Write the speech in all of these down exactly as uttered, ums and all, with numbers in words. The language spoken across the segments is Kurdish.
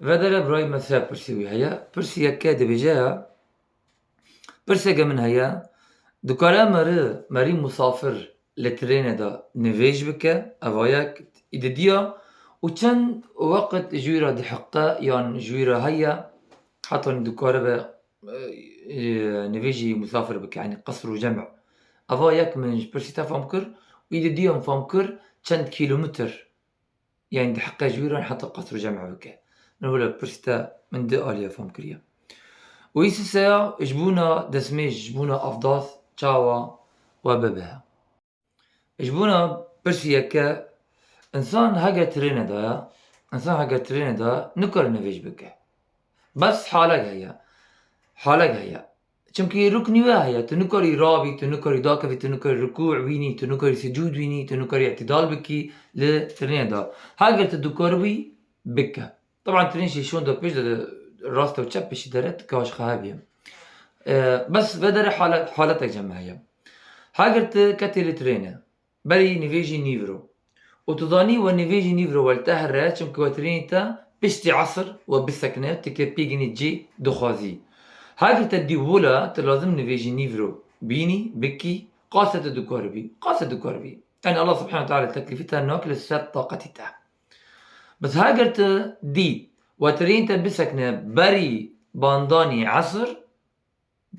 Vedere birayê me sê pirsê wî heye. Pirsê yeke dibêje ya, pirseke min heye, dikare meri, merî musafir li trênê de nivêj bike, eva yek, î didiya û çend weqt ji wî re diheqe yan ji wî re heye, heta dikare be, e, e, nivêjî musafir bike, yanî qesr û cem. Eva yek min ji pirsî te fam kir û î didiya min fam kir çend kîlometr, yanî diheqe ji wî re heta qesr û cem bike. Min wilo pirsî te min di alî ye fam kiriye. Û î sêseya ji bona destmêj, ji bona avdas çawa we bibe. Ji bona pirsî yeke, însan heger trênê de ye, însan heger trênê de ye, nikare nivêj bike. Bes halek heye. Halek heye. Çimkî ruknî we heye. Tu nikarî rabî, tu nikarî dakevî, tu nikarî rukû wînî, tu nikarî sicûd wînî, tu nikarî îtidal bikî li trênê de. Heger tu dikaribî, bike. Teban trên jî şonda pêş de rast û çep pêşî dere, tu kaş xehebiye. E, bes vedere halet, haletek cem heye. Heger tu ketê li trêne, berî nivêjî nîvro. Û tu zanî we nivêjî nîvro we li te here, çimkî we trênî te piştî esir we bisekine, tu kê pêginî cî dixwazî. Heger te dî wila, tu lazim nivêjî nîvro bînî, bikî, qase tu dikaribî, qase dikaribî. Yani Allah subhanahu ve teala teklîfî te nake li ser taqetî te. Bes heger tu dît we trên te bisekine berî bandanî esir,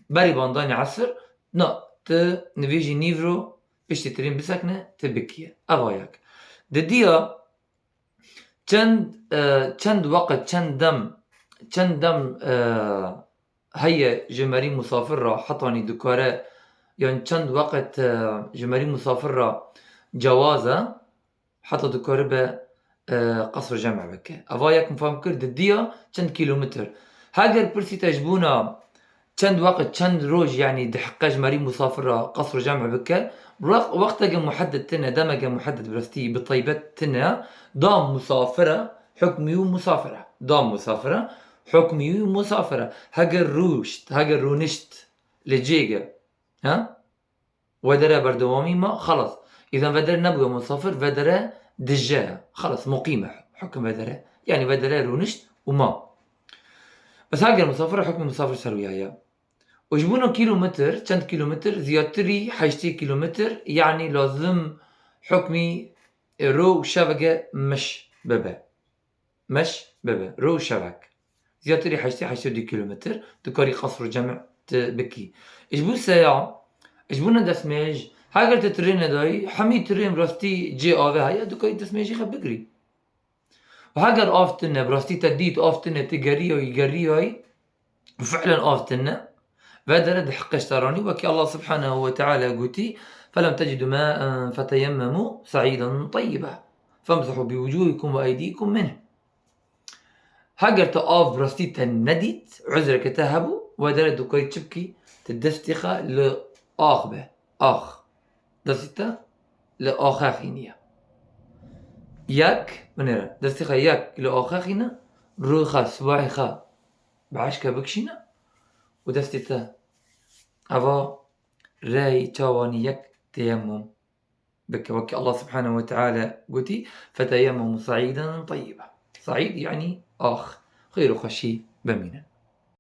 berî bandanî esir, na, tu nivêjî nîvro piştî trên bisekine, tu bikiye. Eva yek. Didiya çend, e, çend weqt, çend dem, çend dem, e, heye ji merî musafir re hetanî dikare, yan çend weqt, e, ji merî musafir re cewaz e, heta dikare be, e, qesr cem bike. Eva yek min fam kir, didiya çend kîlometr. Heger pirsî te ji bona çend weqt, çend roj, yanî diheqe ji merî musafir re qesr cem bike, weq-, wexteke muhedded tine, demeke muhedded bi rastî bi taybet tine, da musafir e, hukmî û musafir e. Da musafir e, hukmî û musafir e. Heger rûşt, heger rûnişt li cêge, ha? Vedere berdewamî ma, xelas. Îzen vedere nebûye musafir, vedere dije ye. Xelas, muqîm e hukm vedere. Yanî vedere rûnişt û ma. Bes heger musafir e, hukmî musafir ser wî heye. Û ji bona kîlometr, çend kîlometr, ziyatirî heştê kîlometr, yanî lazim hukmî, e, ro û şevege meş bibe. Meş bibe, ro û şevek. Ziyatirî heştê, heştê û du kîlometr, tu karî qesr û cem tu bikî. Ji bo seya, ji bona destmêj, heger tu trêne dayî, hemî trên bi rastî cê avê heye, tu karî destmêjî xwe bigirî. Û heger av tune, bi rastî te dît, av tune, tu geriyayî, geriyayî, û fi'len av tune, vedere diheqe ji te ranî, wekî Allah subhanehu ve teala gotî, فلم تجدوا ماء فتيمموا صعيدا طيبا فامسحوا بوجوهكم وأيديكم منه. Heger tu av bi rastî te nedît, uzreke te hebû, vedere tu karî çi bikî, tu destê xwe li ax be, ax. Destê te li axê xîniye. Yek, binêre, destê xwe yek li axê xîne, rûyê xwe, sibahê xwe bi eşke bikişîne û destê te eva rêyê çawanî yek teyemmum bike. Wekî Allah subhanehu ve teala gotî, فتيمموا صعيدا طيبا. Saîd yanî ax, xêr û xweşî bimînin.